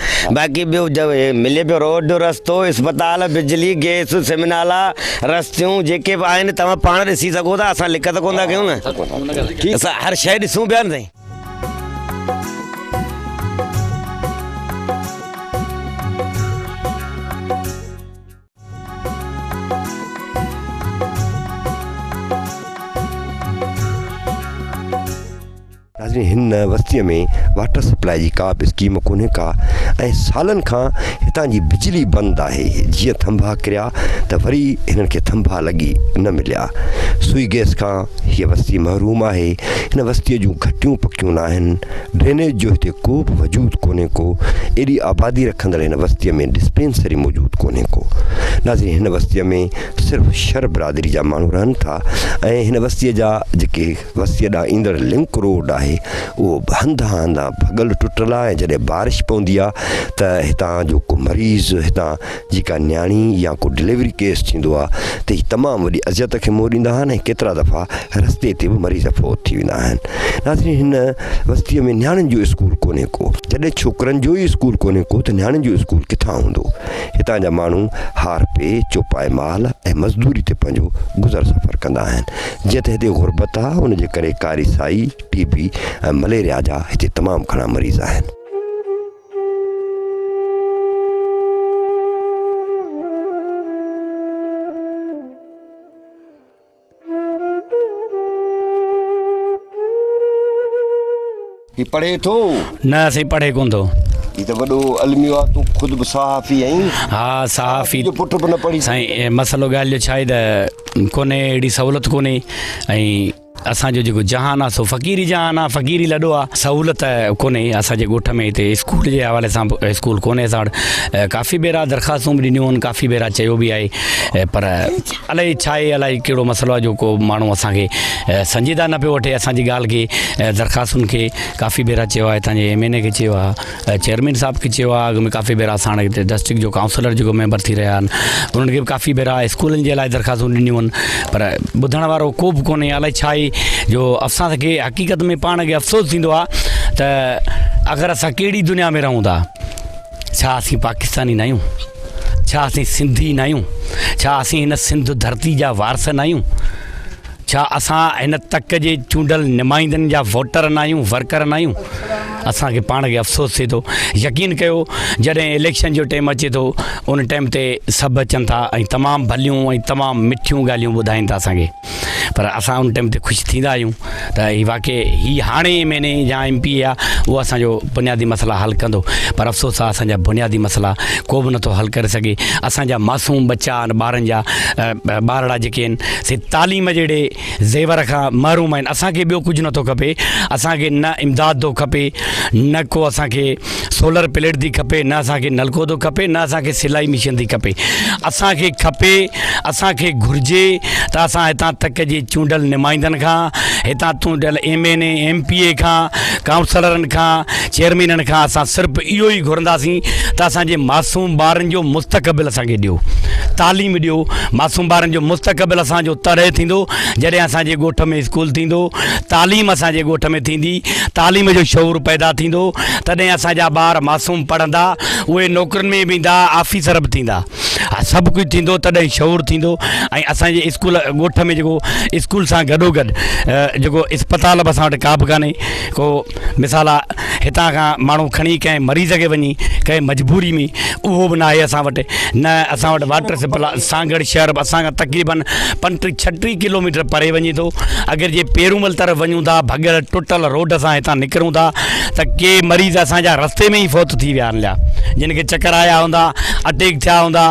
باقي ٻيو ملي پيو روڊ رستو اسپتال بجلي گيس سم نالا رستيون جيڪي به آهن توهان پاڻ ڏسي سگهو ٿا اسان لکت ڪونه ٿا ڪيون نه اسان هر شيء ڏسون پيا نه سائين. ناظرين هن وستيء ۾ واٽر سپلاء جي ڪا به اسڪيم ڪونهي ڪا ۽ سالن کان هتان جي بجلي بند آهي جيئن ٿنڀا ڪريا ته وري هنن کي ٿنڀا لڳي نه مليا سوئي گئس کان هيء وستي محروم آهي هن وستيء جون گهٽيون پڪيون ناهن ڊرينيج جو هتي ڪو به وجود ڪونهي ڪو ايڏي آبادي رکندڙ هن وستيء ۾ ڊسپينسري موجود ڪونهي ڪو ناظرين هن وستيء ۾ صرف شر برادري جا ماڻهو رهن ٿا ۽ هن وستيء جا جيڪي وستيء ڏانهن ايندڙ لنڪ روڊ آهي، اهو به هنڌان هنڌان ڀڳل ٽٽل آهي ۽ جڏهن بارش پوندي آهي ته هتان جو ڪو مريض، هتان جي ڪا نياڻي يا ڪو ڊليوري ڪيس ٿيندو آهي ته هي تمام وڏي اذيت کي منهن ڏيندا آهن ۽ ڪيترا دفعا رستي تي به مريض فوت ٿي ويندا آهن. ناظرين هن وستيء ۾ نياڻين جو اسڪول ڪونهي ڪو. جڏهن ڇوڪرن جو ئي اسڪول ڪونهي ڪو ته نياڻين جو اسڪول ڪٿان هوندو؟ هتان جا ماڻهو هارپي، چوپائي مال ۽ مزدوري تي پنهنجو گذر سفر ڪندا آهن. جيئن ته هتي غربت آ ان جي ڪري ڪاري سائي، ٽي بي ۽ مليريا جا هتي تمام گهڻا مريض آهن. هي پڙهي ٿو؟ نه سائين پڙهي ڪونه ٿو. هي ته وڏو الميو آ تون خود به صحافي آهين. ها صحافي جو پٽ به نه پڙهي. سائين مسئلو ڳالهه جو ڇا آهي ته ڪونهي اهڙي سهولت ڪونهي ۽ اسان جو جيڪو جهان آ سو فقيري جهان آ فقيري لڏو آ سهولت ڪونهي اسان جي ڳوٺ ۾ هتي اسڪول جي حوالي سان به اسڪول ڪونهي اسان وٽ ڪافي ڀيرا درخواستون به ڏنيون آهن ڪافي ڀيرا چيو به آهي پر الائي ڇا آهي الائي ڪهڙو مسئلو آهي جو ڪو ماڻهو اسان کي سنجيده نه پيو وٺي اسان جي ڳالهه کي درخواستن کي ڪافي ڀيرا چيو آهي هتان جي ايم اين اي کي چيو آهي چيئرمين صاحب کي چيو آهي اڳ ۾ ڪافي ڀيرا اسان هتي ڊسٽرڪٽ جو ڪائونسلر جيڪو ميمبر ٿي رهيا آهن انهن کي به ڪافي ڀيرا اسڪولن جي لاء درخواستون ڏنيون آهن پر ٻڌڻ وارو ڪو به ڪونهي الائي ڇا آهي جو اسان کي حقيقت ۾ پاڻ کي افسوس ٿيندو آهي ته اگر اسان ڪهڙي دنيا ۾ رهون ٿا ڇا اسين پاڪستاني ناهيون؟ ڇا اسين سنڌي ناهيون؟ ڇا اسين هن سنڌ ڌرتي جا وارث ناهيون؟ ڇا اسان هن تڪ جي چونڊيل نمائندن جا ووٽر ناهيون، ورڪر ناهيون؟ اسان کي پاڻ کي افسوس ٿئي ٿو. يقين ڪيو جڏهن اليڪشن جو ٽيم اچي ٿو ان ٽيم تي سڀ اچن ٿا ۽ تمام ڀليون ۽ تمام مٺيون ڳالهيون ٻڌائين ٿا اسان کي. پر اسان ان ٽائيم تي خوش ٿيندا آهيون ته هي واقعي هي هاڻي ايم اين اي يا ايم پي اي آهي اهو اسان جو بنيادي مسئلا حل ڪندو پر افسوس آهي اسان جا بنيادي مسئلا ڪو به نٿو حل ڪري سگهي اسان جا معصوم ٻچا آهن ٻارن جا ٻارڙا جيڪي آهن سي تعليم جهڙي زيور کان محروم آهن اسان کي ٻيو ڪجهه نٿو کپي اسان کي نه امداد ٿو کپي نه ڪو اسان کي سولر پليٽ ٿي کپي نه اسان کي نلڪو ٿو کپي نه اسان کي سلائي مشين ٿي کپي اسان کي کپي اسان کي گهرجي ته اسان هتان تڪ جي چونڊيل نمائندن کان هتان چونڊيل M N A M P A کان ڪائونسلرن کان چيئرمينن کان اسان صرف اهو ئي گهرنداسين ته اسان جي معصوم ٻارن جو مستقبل اسان کي ڏيو تعليم ڏيو معصوم ٻارن جو مستقبل اسان جو تڏهن ٿيندو جڏهن اسان جي ڳوٺ ۾ اسڪول ٿيندو تعليم اسان جي ڳوٺ ۾ ٿيندي، تعليم جو شعور پيدا ٿيندو، تڏهن اسان جا ٻار معصوم پڙهندا، اهي نوڪرين ۾ به ايندا، آفيسر به ٿيندا، سڀ ڪجهه ٿيندو تڏهن شعور ٿيندو ۽ اسان جي اسڪول ڳوٺ ۾ جيڪو اسڪول سان گڏوگڏ جيڪو اسپتال به اسان وٽ ڪا به ڪانهي ڪو مثال آ هتان کان ماڻهو کڻي ڪنهن مريض کي وڃي ڪنهن مجبوري ۾ اهو به ناهي اسان وٽ نه اسان وٽ واٽر سپلاء سانگهڙ شهر به اسان کان تقريبن 35 36 ڪلوميٽر پري وڃي ٿو اگر جي پيرومل طرف وڃون ٿا ڀڳل ٽٽل روڊ سان هتان نڪرون ٿا ته ڪي مريض اسان جا رستي ۾ ئي فوت ٿي ويا آهن جن کي چڪر آيا هوندا اٽيڪ ٿيا هوندا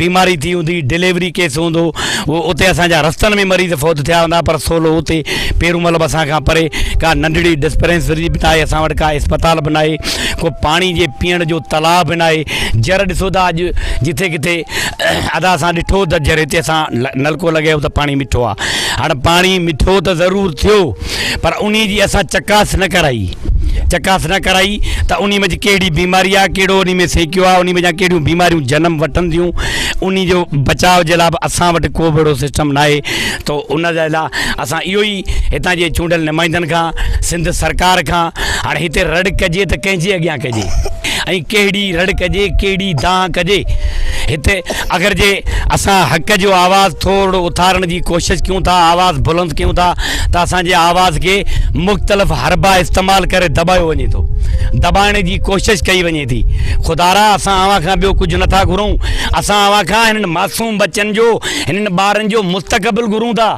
بيماري ٿي هوندي ڊليوري ڪيس هوندو اهو اتي اسان جا رستن ۾ مريض فوت ٿيا هوندا پر سولو اتي پيرومل به اسان کان پري ڪا ننڍڙي ڊسپينسري به ناهي اسان وٽ ڪا اسپتال به ناهي ڪو پاڻي جي پيئڻ جو تلاء به ناهي جر ڏسو ته اڄ جٿي ڪٿي ادا اسان ڏٺو ته جر هتي اسان نلڪو لڳايو ته پاڻي مٺو آ هاڻ پاڻي مٺو ته ضرور ٿيو پر انهي جي اسان چڪاس نه ڪرائي چڪاس نه ڪرائي ته انهي منجهه ڪهڙي بيماري آ ڪهڙو انهي ۾ سيڪيو آ انهي منجهان ڪهڙيون بيماريون جنم وٺن ٿيون انهي جو بچاء جي لاء به اسان وٽ ڪو به اهڙو سسٽم ناهي ته ان جي لاء اسان اهو ئي هتان جي چونڊيل نمائندن کان سنڌ سرڪار کان هاڻي هتي رڙ ڪجي ته ڪنهن جي اڳيان ڪجي ۽ ڪهڙي رڙ ڪجي ڪهڙي دانهن ڪجي هتي اگر جي اسان حق جو آواز ٿورڙو اٿارڻ جي ڪوشش ڪيون ٿا آواز بلند ڪيون ٿا ته اسان جي آواز کي مختلف حربا استعمال ڪري دٻايو وڃي ٿو دٻائڻ جي ڪوشش ڪئي وڃي ٿي خدارا اسان اوهان کان ٻيو ڪجهه نٿا گهرون اسان اوهان کان هنن معصوم ٻچن جو هنن ٻارن جو مستقبل گهرون ٿا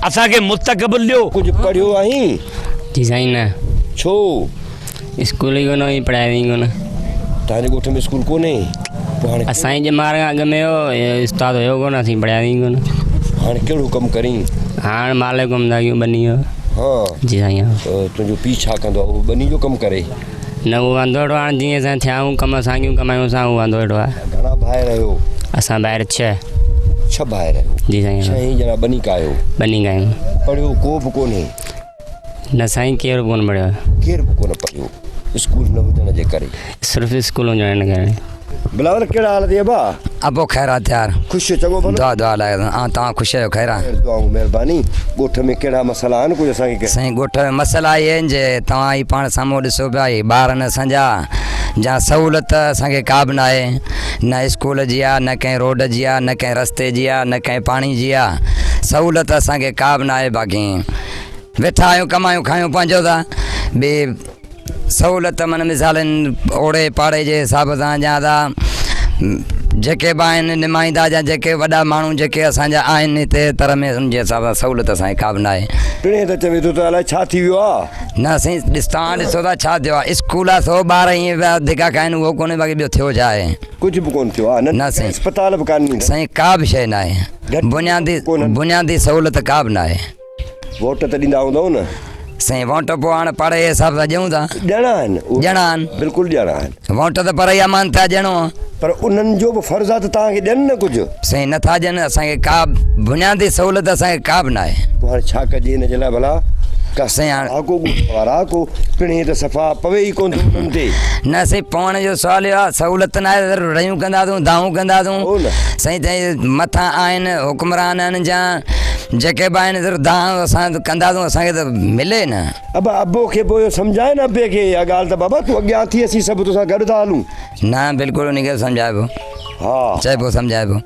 اسان کي مستقبل ڏيو. ڪجهه پڙهيو آهين؟ جي سائين نه. ڇو؟ اسڪول ئي ڪونه هئي پڙهايو ئي ڪونه. توهان جي ڳوٺ ۾ اسڪول ڪونهي؟ پوء هاڻي اسان جي ڄمار کان اڳ ۾ هو استاد هيو ڪونه اسين پڙهيا ئي ڪونه. هاڻي ڪهڙو ڪم ڪرين؟ هاڻ مال جو ڪم ٿا ڪيون ٻني جو. ها. جي سائين ها. تنهنجو پيء ڇا ڪندو آهي؟ اهو به ٻني جو ڪم ڪري؟ نه اهو واندو ويٺو آهي هاڻي جيئن اسان ٿيا آهيون ڪم اسان ڪيون ڪمايون اسان اهو واندو ويٺو آهي. گهڻا ڀائر آهيو؟ اسان ڀائر ڇهه. ڇهه ڀائر آهيو؟ جي سائين ها. ڇهه ئي ڄڻا ٻني ڪاهيو؟ ٻني ڪاهيون. پڙهيو ڪو به ڪونهي؟ نه سائين ڪير به ڪونه پڙهيو. ڪير به ڪونه پڙهيو اسڪول نه هجڻ جي ڪري. صرف اسڪول هجڻ جي ڪري. بلاول ڪهڙا حال اٿئي ابا. ابو خير آ تيار. خوش چڱو ڀلو. دعا دعا لاء آ توهان خوش آهيو خير آ. خير دعائون مهرباني. ڳوٺ ۾ ڪهڙا مسئلا آهن ڪجهه اسان کي. سائين ڳوٺ ۾ مسئلا اهي آهن جي توهان ئي پاڻ سامهون ڏسو پيا هي ٻار آهن اسان جا جا سهولت اسان کي ڪا به ناهي نه اسڪول جي آ نه ڪنهن روڊ جي آ نه ڪنهن رستي جي آ نه ڪنهن پاڻي جي آ سهولت اسان کي ڪا به ناهي باقي ويٺا آهيون ڪمايون کايون پنهنجو ٿا ٻي سهولت من مثال اوڙي پاڙي جي حساب سان جا ٿا جيڪي به آهن نمائندا جا جيڪي وڏا ماڻهو جيڪي اسان جا آهن هتي تر ۾ ان جي حساب سان سهولت اسان کي ڪا به ناهي. پڻهين ته چوي ٿو ته الائي ڇا ٿي ويو آ. نه سائين ڏس توهان ڏسو ٿا ڇا ٿيو آ اسڪول آ سو ٻار ائين پيا ڌڪا کائن اهو ڪونهي باقي ٻيو ٿيو ڇا آهي. ڪجهه به ڪونه ٿيو آ نه سائين اسپتال به ڪانهي. سائين ڪا به شيء ناهي بنيادي بنيادي سهولت ڪا به ناهي. ووٽ ته ڏيندا هوندؤ نه؟ سائين ووٽ پوء هاڻ پاڙي جي حساب سان ڏيون ٿا. ڏيڻا آهن. ڏيڻا آهن. بلڪل ڏيڻا آهن. ووٽ ته پر اها مانتا ڏيڻو آهي. پر انهن جو به فرض آهي ته توهان کي ڏين نه ڪجهه. سائين نه ٿا ڏين اسان کي ڪا بنيادي سهولت اسان کي ڪا به ناهي. پوء هاڻي ڇا ڪجي ان جي لاء ڀلا؟ ڪا سائين هاڻ. ها ڪو ڳوٺ وارا ڪو پڻهين ته صفا پوي ئي ڪونه ٿو انهن تي. نه سائين پوڻ جو سوال اهو آهي سهولت ناهي ته رڙيون ڪنداسون دانهون ڪنداسون. هو نه. سائين تنهن مٿان آهن حڪمران آهن جا جيڪي به آهن صرف دانهن اسان ڪنداسون اسان کي ته ملي نه. ابا ابو کي پوء اهو سمجهاء نه ابي کي اها ڳالهه ته بابا تون اڳيان ٿي اسين سڀ توسان گڏ ٿا هلون. نه بلڪل انهي کي سمجهائبو. ها. چئبو سمجهائبو.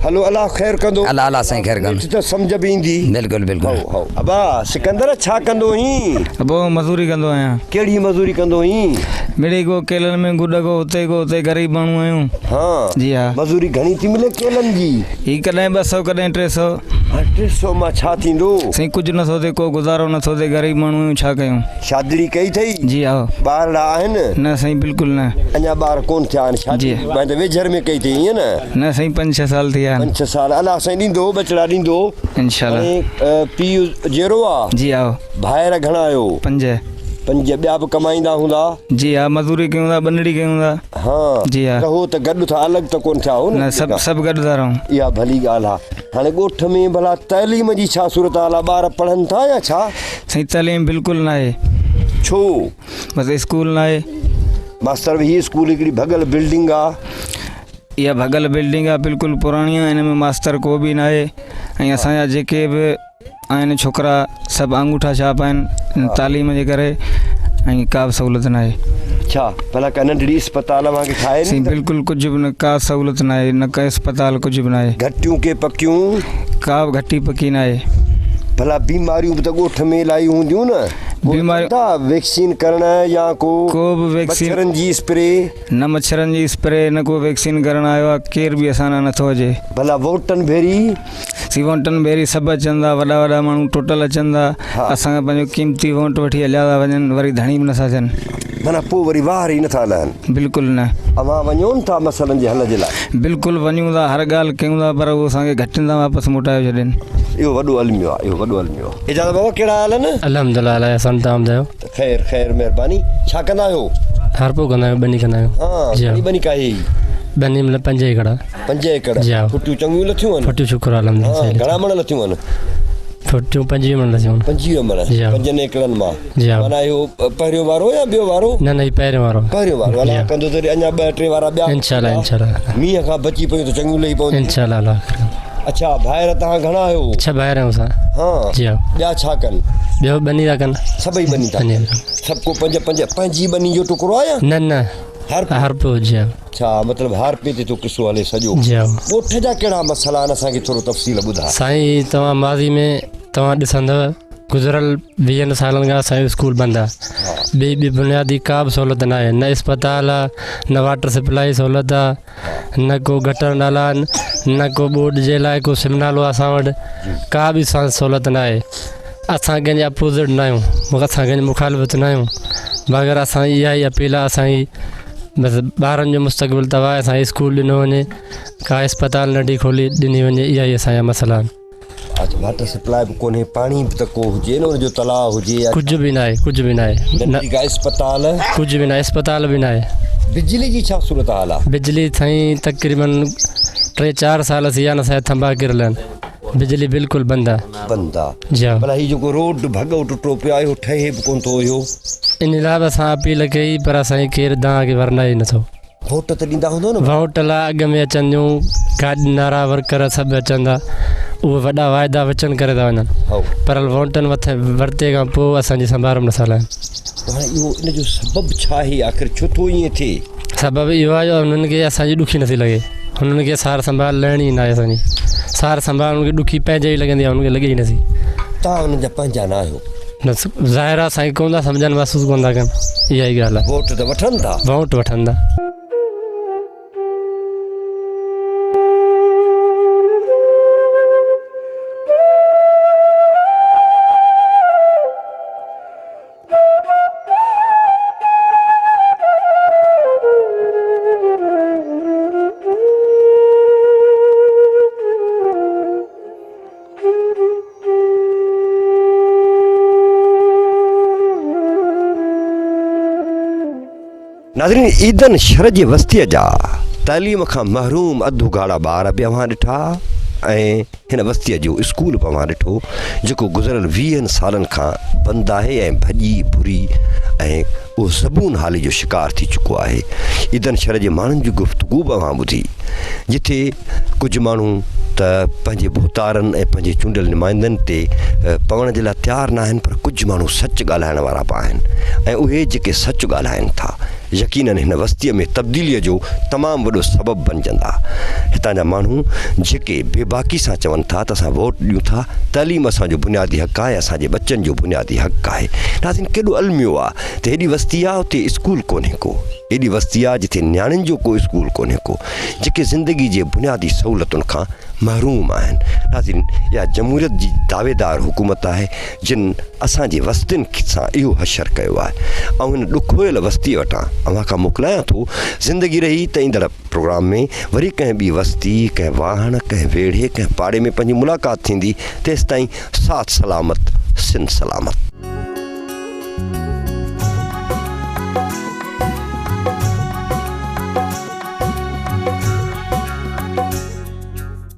هلو الله خير ڪندو. الله الله سائين خير ڪندو. نيٺ ته سمجهه به ايندي. بلڪل بلڪل. هائو هائو. ابا سڪندر ڇا ڪندو هين؟ ابو مزوري ڪندو آهيان. ڪهڙي مزوري ڪندو هين؟ مڙئي ڪو ڪيلن ۾ گڏ ڪو هتي ڪو هتي غريب ماڻهو آهيون. ها. جي ها. مزوري گهڻي ٿي ملي ڪيلن جي؟ هي ڪڏهن 200 ڪڏهن 300. هاڻ 300 مان ڇا ٿيندو؟ سائين ڪجهه نٿو ٿئي ڪو گذارو نٿو ٿئي غريب ماڻهو آهيون ڇا ڪيون. شادڙي ڪئي اٿئي؟ جي ها. ٻارڙا آهن؟ نه سائين بلڪل نه. اڃا ٻار ڪونه ٿيا آهن شادي جي. معنيٰ ته ويجهر ۾ ڪئي اٿئي ائين نه؟ نه سائين پنج ڇهه سال ٿي ويا آهن. پنج ڇهه سال الله سائين ڏيندو ٻچڙا ڏيندو. انشاء الله. هاڻي پيء جيئرو آ؟ جي ها. ڀائر گهڻا آهيو؟ پنج. پنج ٻيا به ڪمائيندا هوندا؟ جي ها مزوري ڪيون ٿا ٻنڙي ڪيون ٿا. ها جي ها. رهو ته گڏ ٿا الڳ ته ڪونه ٿيا هو نه سڀ سڀ گڏ ٿا رهون. اها ڀلي ڳالهه آ. هاڻي ڳوٺ ۾ ڀلا تعليم جي ڇا صورتحال آ ٻار پڙهن ٿا يا ڇا؟ سائين تعليم بلڪل ناهي. ڇو؟ بس اسڪول ناهي. ماستر هي اسڪول هڪڙي ڀڳل بلڊنگ آ. اها ڀڳل بلڊنگ آ بلڪل پراڻي آ ان ۾ ماستر ڪو به ناهي ۽ اسان جا جيڪي به آهن ڇوڪرا سڀ آڱوٺا ڇاپ آهن تعليم جي ڪري ۽ ڪا به سهولت ناهي. ڇا ڀلا ڪا ننڍڙي اسپتال اوهان کي ٺاهي سائين بلڪل ڪجهه به نه ڪا سهولت ناهي نه ڪا اسپتال ڪجهه به ناهي. گهٽيون ڪي پڪيون؟ ڪا به گهٽي پڪي ناهي. ڀلا بيماريون به ته ڳوٺ ۾ الاهي هونديون نه؟ بيماريون ٿا ويڪسين ڪرڻ يا ڪو ڪو به ويڪسين مڇرن جي اسپري؟ نه مڇرن جي اسپري نه ڪو ويڪسين ڪرڻ آيو آهي ڪير به اسان ڏانهن نٿو اچي. ڀلا ووٽن ڀيري؟ سي وونٽن ڀيري سڀ اچن ٿا وڏا وڏا ماڻهو ٽوٽل اچن ٿا اسان کان پنهنجو قيمتي وونٽ وٺي هليا ٿا وڃن وري ڌڻي به نٿا ٿين. معنيٰ پوء وري واهر ئي نٿا لهن. بلڪل نه. اوهان وڃو نه ٿا مسئلن جي حل جي لاء. بلڪل وڃون ٿا هر ڳالهه ڪيون ٿا پر هو اسان کي گهٽين تان واپس موٽايو ڇڏين. اهو وڏو الميو آهي اهو وڏو الميو آهي. اجازت بابا ڪهڙا حال آهن. الحمدلله الله احسان توهان ٻڌايو. خير خير مهرباني ڇا ڪندا آهيو. هارپو ڪندا آهيون ٻني ڪندا آهيون. ها جي ها. گهڻي ٻني ڪاهي هئي. ٻني مطلب 5 ايڪڙ. 5 ايڪڙ جي ها. ڦٽيون چڱيون لٿيون آهن. ڦٽيون شڪر آهي الحمدلله ها صحيح گهڻا مڻ لٿيون آهن. ڦٽيون 25 مڻ لٿيون آهن. 25 مڻ جي ها. پنجن ايڪڙن مان. جي ها. معنيٰ اهو پهريون وارو يا ٻيو وارو؟ نه نه هي پهريون وارو. پهريون وارو الله ڪندو ته اڃا ٻه ٽي وارا ٻيا. انشاء الله انشاء الله. مينهن کان بچي پيون ته چڱيون لهي پونديون. انشاء الله الله خير ڪندو. اڇا ڀائر توهان گهڻا آهيو؟ ڇهه ڀائر آهيون اسان. ها جي ها. ٻيا ڇا ڪن؟ ٻيو ٻني ٿا ڪن. سڀئي ٻني ٿا ڪن. سڀ ڪو پنج پنج پنهنجي ٻني جو ٽڪرو آهي يا؟ نه نه. هارپي. هارپو جي ها. ڇا مطلب هارپي تي ٿو قصو هلي سڄو. جي ها. ڳوٺ جا ڪهڙا مسئلا آهن اسان کي ٿورو تفصيل ٻڌاء. سائين توهان ماضي ۾ توهان ڏسندؤ گذريل ويهن سالن کان اسان جو اسڪول بند آ ٻي ٻي بنيادي ڪا به سهولت نه آهي نه اسپتال آ نه واٽر سپلائي سهولت آ نه ڪو گٽر نالا آهن نه ڪو ٻوڏ جي لاء ڪو سم نالو آ اسان وٽ ڪا به سهولت نه آهي اسان ڪنهن جي اپوزٽ نه آهيون اسان ڪنهن جي مخالفت نه آهيون مگر اسان جي اها ئي اپيل آ اسان جي بس ٻارن جو مستقبل تباهه آهي اسان کي اسڪول ڏنو وڃي ڪا اسپتال ننڍي کولي ڏني وڃي اها ئي اسان جا مسئلا آهن. اچ واٽر سپلاء به ڪونهي پاڻي به ته ڪو هجي نه ان جو تلاء هجي يا ڪجهه به ناهي ڪجهه به ناهي ننڍي ڪا اسپتال ڪجهه به ناهي اسپتال به ناهي. بجلي جي ڇا صورت حال آ؟ بجلي سائين تقريبن 3 4 سال ٿي ويا آهن اسان جا ٿنڀا ڪريل آهن بجلي بلڪل بند آ. بند آ. جي ها. ڀلا هي جيڪو روڊ ڀڳو ٽٽو پيو آ اهو ٺهي به ڪونه ٿو اهو. ان لاء به اسان اپيل ڪئي پر اسان جي ڪير دانهن کي ورنائي ئي نٿو. ووٽ ته ڏيندا هوندؤ نه؟ ووٽ لاء اڳ ۾ اچن ٿيون گاڏين وارا ورڪر سڀ اچن ٿا اهي وڏا واعدا وچن ڪري ٿا وڃن پر ووٽن ورتي کان پوء اسان جي سنڀار به نٿا لهن. هاڻي اهو ان جو سبب ڇا آهي آخر ڇو ٿو ائين ٿئي؟ سبب اهو آهي جو هنن کي اسان جي ڏکي نٿي لڳي هنن کي سار سنڀال لهڻي ئي ناهي اسان جي سار سنڀال هنن کي ڏکي پنهنجي ئي لڳندي آهي هنن کي لڳي ئي نٿي. توهان هنن جا پنهنجا نه آهيو. نه ظاهر آ سائين ڪونه ٿا سمجهن محسوس ڪونه ٿا ڪن اها ئي ڳالهه آ. ووٽ ته وٺن ٿا. ووٽ وٺن ٿا. ناظرين عيدن شھر جي وستيء جا تعليم کان محروم اڌ اگهاڙا ٻار به اوهان ڏٺا ۽ هن وستيء جو اسڪول به اوهان ڏٺو جيڪو گذريل ويهن سالن کان بند آهي ۽ ڀڄي ڀري ۽ اهو زبون حالي جو شڪار ٿي چڪو آهي. عيدن شھر جي ماڻهن جي گفتگو به اوهان ٻڌي، جتي ڪجهه ماڻهو ته پنهنجي ڀوتارن ۽ پنهنجي چونڊيل نمائندن تي پوڻ جي لاء تيار ناهن پر ڪجهه ماڻهو سچ ڳالهائڻ وارا به آهن ۽ اهي جيڪي سچ ڳالهائن ٿا يقينن هن وستيء ۾ تبديليء جو تمام وڏو سبب بنجندا. هتان جا ماڻهو جيڪي بيباڪي سان چون ٿا ته اسان ووٽ ڏيون ٿا، تعليم اسان جو بنيادي حق آهي، اسان جي ٻچن جو بنيادي حق آهي. ناظرين ڪيڏو الميو آ ته هيڏي وستي آ اتي اسڪول ڪونهي ڪو، ايڏي وستي آ جتي نياڻين جو ڪو اسڪول ڪونهي ڪو، جيڪي زندگي جي بنيادي سهولتن کان محروم آهن. ناظرين اها جمهوريت جي دعويدار حڪومت آهي جن اسان جي وستين سان اهو حشر ڪيو آهي. آئون هن ڏکويل وستيء وٽان اوهان کان موڪلايان ٿو. زندگي رهي ته ايندڙ پروگرام ۾ وري ڪنهن ٻي وستي، ڪنهن واهڻ، ڪنهن ويڙهي، ڪنهن پاڙي ۾ پنهنجي ملاقات ٿيندي. تيستائين ساٿ سلامت، سنڌ سلامت.